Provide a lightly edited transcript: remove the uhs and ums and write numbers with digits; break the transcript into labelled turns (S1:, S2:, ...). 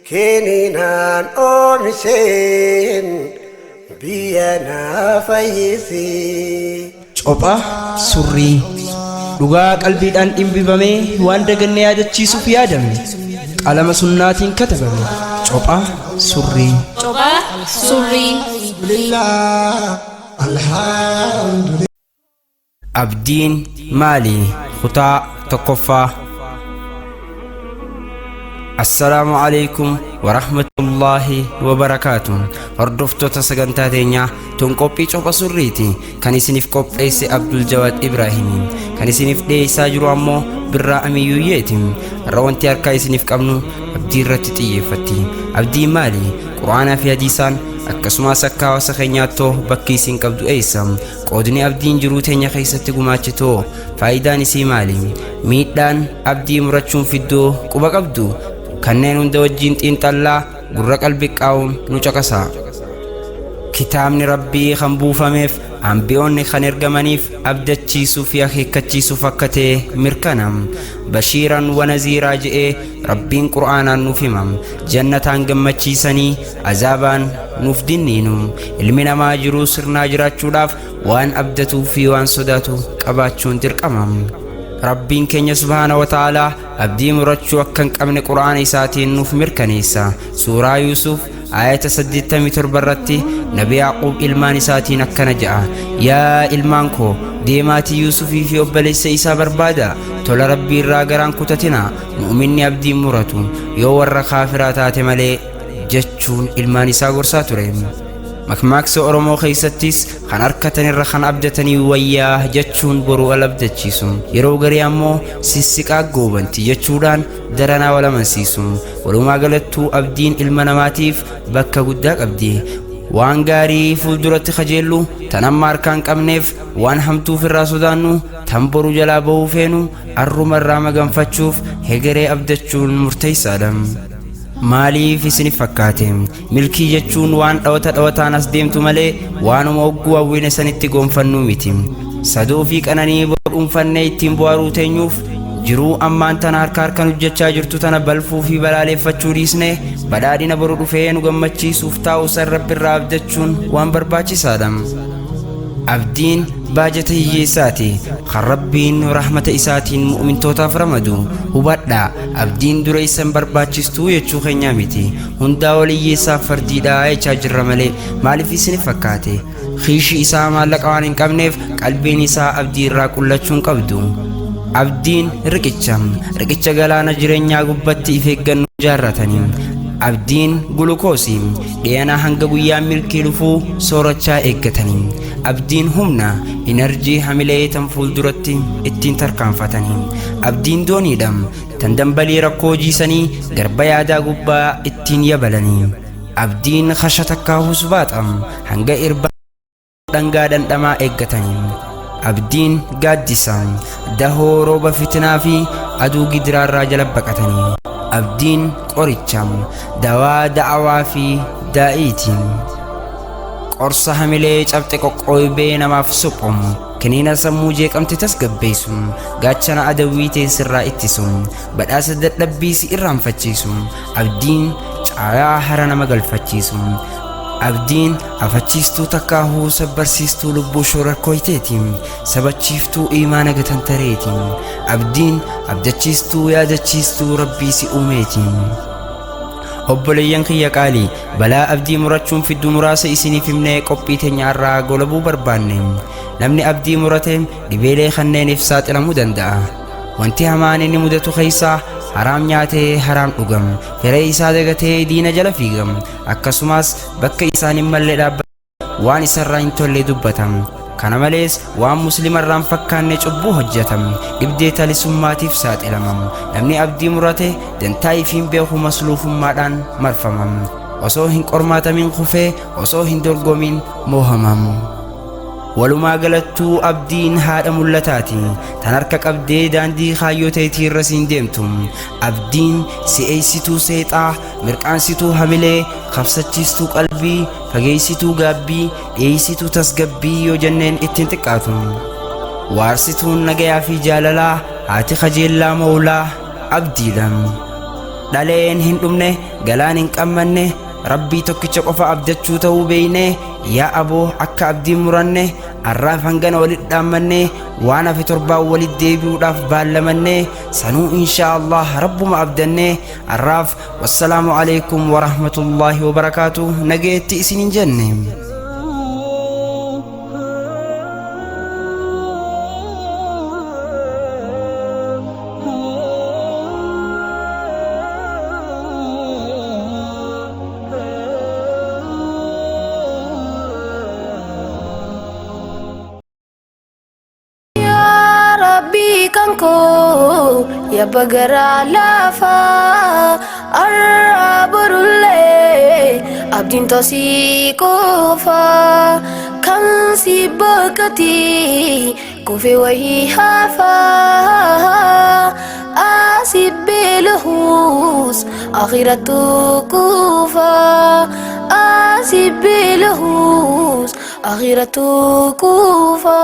S1: Kininaan oomisheen biyya naa fayyisi.
S2: Copha surrii dhugaa qalbiidhaan dhimbifamee waan daganne yaadachiisuuf yaadame qalama sunnaatiin katabame. Copha surrii.
S3: Copha surrii.
S1: Alhamdulillah, alhamdulillah.
S2: Abdiin maali? Kutaa tokkoffaa. Assalaamu alaikum warahmatullaahi wabarakaatu. Hordoftoota sagantaa teenyaa, tun qophii copha surriiti. Kan isiniif qopheesse Abdul Jawaad Ibraahimiin, kan isiniif dhiyeessaa jiru ammoo Birraa Amiyyuuyyeeti. Har'a wanti harkaa isiniif qabnu abdii irratti xiyyeeffatti. Abdiin maali? Quraanaa fi hadiisaan akkasumas akka hawaasa keenyaattoo bakki isin qabdu eessa? Qoodni abdiin jiruu teenya keessatti gumaachitoo faayidaan isii maali? Miidhaan abdii murachuun fiddoo quba qabdu? Kanneen hunda wajjiin xiinxallaa gurra qalbii qaa'uun nu caqasa. Kitaabni Rabbii kan buufameef, ambiyoonni kan ergamaniif abdachiisuu fi akeekkachiisuuf akka ta'e mirkana. Bashiiran wa naziiraa je'ee Rabbiin Qur'aanaan nuuf hima. Jannataan gammachiisanii azaabaan nuuf dinniinu. Ilmi namaa jiruu sirnaa jiraachuudhaaf waan abdatuu fi waan sodaatu qabaachuun dirqama. Rabbiin keenya subhaana wa ta'aalaa abdii murachuu akka hin qabne Qur'aana isaatiin nuuf mirkaneessa. Suuraa Yuusuf ayata 87 irratti Nabi Yaaqub ilmaan isaatiin akkana jedha: Yaa ilmaan koo, deemaatii Yuusufii fi obboleessa isaa barbaada. Tola Rabbii irraa garaan kutatina. Mu'minni abdii muratu yoo warra kaafiraa taate malee, jechuun ilmaan isaa gorsaa ture. Makmaaksa Oromoo keessattis kan harkatan irra kan abdatanii wayyaa jechuun boruu al abdachiisu. Yeroo garii ammoo sissiqaa goobanti jechuudhaan daranaa wal amansiisu. Walumaa galattuu abdiin ilma namaatiif bakka guddaa qabdi. Waan gaarii fuulduratti kajeellu, tan amma harkaan qabneef, waan hamtuuf irraa sodaannu, tan boru jalaa bahuu feenu arruma irraa maganfachuuf hegeree abdachuun murteessaadha. Maaliif isinif fakkaate? Milkii jechuun waan dhawata dhawataan as deemtu malee waanuma hogguu hawwine sanitti gonfannuu miti. Sadoo fi qananii boru dhuunfannee ittiin bu'aaruu teenyuuf jiruu ammaan tana harka harkaan hojjechaa jirtu tana balfuu fi balaaleeffachuu dhiisne badhaadhina boru dhufee nu gammachiisuuf taa'u san Rabbi irraa abdachuun waan barbaachisaadha. Abdiin baajata hiyyeessaati kan Rabbiin rahmata isaatiin mu'mintootaaf ramadu. Hubadhaa, abdiin dura isan barbaachistuu jechuu keenyaa miti. Hundaa ol hiyyeessaaf fardiidha jechaa jirra malee. Maaliif isin fakkaate? Kiishii isaa maallaqa waan hin qabneef qalbiin isaa abdii irraa qullachuu hin qabdu. Abdiin riqicha, riqicha galaana jireenyaa gubbatti if eeggannoo jaarratanii. Abdiin gulukoosii dhiyanaa hanga guyyaa milkii dhufuu soorachaa eeggatanii. Abdiin humna, inarjii, hamilee tan fuulduratti ittiin tarkaanfatanii. Abdiin dooniidha, tan dambalii rakkoo jiisanii garba yaadaa gubbaa ittiin yabalanii. Abdiin kasha takkaa husbaaxa, hanga irba dhangaa dhandhamaa eeggatanii. Abdiin gaaddisa, dahoo rooba fitinaa fi aduu gidiraarraa jala baqatanii. Abdiin qoricha, dawaa da'awaa fi daa'iiti. Qorsa hamilee cabxe qoqqooybee namaaf suphu, kiniina sammuu jeeqamte tasgabbeessu, gaachana adawwii teessirraa ittisu, badhaasa dadhabbii si irraanfachiisu. Abdiin caayaa hara nama galfachiisu. Abdiin afachiistuu takkaahuu sabbarsiistuu lubbuu shororkooyteeti, sabachiiftuu iimaana gatantareeti. Abdiin abdachiistuu yaadachiistuu Rabbii si uumeeti. Obboleeyyan kiyya qaalii, balaa abdii murachuun fiddu muraasa isiniif himnee qophii teenya irraa golabuu barbaanne. Namni abdii murate dhibeelee kanneeniif saaxilamuu danda'a. Wanti hamaan inni mudatu keessaa haraam nyaatee haraam dhugam, firee isaa dagatee diina jala fiigam, akkasumas bakka isaan hin malle dhaabbata waan isarraa hin tolle dubbatam. Kana malees waan muslimarraan fakkaanne cubbuu hojjetam, dhibdee talisummaatiif saaxilamam. Namni abdii murate dantaa ifiin beeku masluufummaadhaan marfamam. Osoo hin qormaatamin kufee, osoo hin dorgomin moohamam. Walumaa galattuu abdiin haadha mul'ataati. Tan harka qabdee daandii kaayyoo teetii irra siin deemtu. Abdiin si'eessituu seexaa, mirqaansituu hamilee, kabsachiistuu qalbii, fageessituu gaabbii, dhiyeessituu tasgabbii yoo jenneen ittiin xiqqaatu. Waarsituun nagayaa fi jaalalaa, haati kajeellaa moolaa abdiidha. Dhaleen hin dhumne, galaan hin qammanne, Rabbii tokkicha qofa abdachuu ta'uu beeyne. Yaa aboo, akka abdiin muranne arraaf hangana walit dhaammanne, waan hafe torbaan walit deebi'uudhaaf baallamanne. Sanuu inshaa Allah Rabbuma abdanne. Arraaf wassalaamu alaikum warahmatullaahi wabarakaatu, nageetti isinin jenne.
S4: Yaa Rabbii kan koo, yabba garaa lafaa, arraa borullee abdiin tosii qofa kan si bakkatti kufe wayii hafaa asii beelahus akhirattu kufa, asii beelahus akhirattu kufa.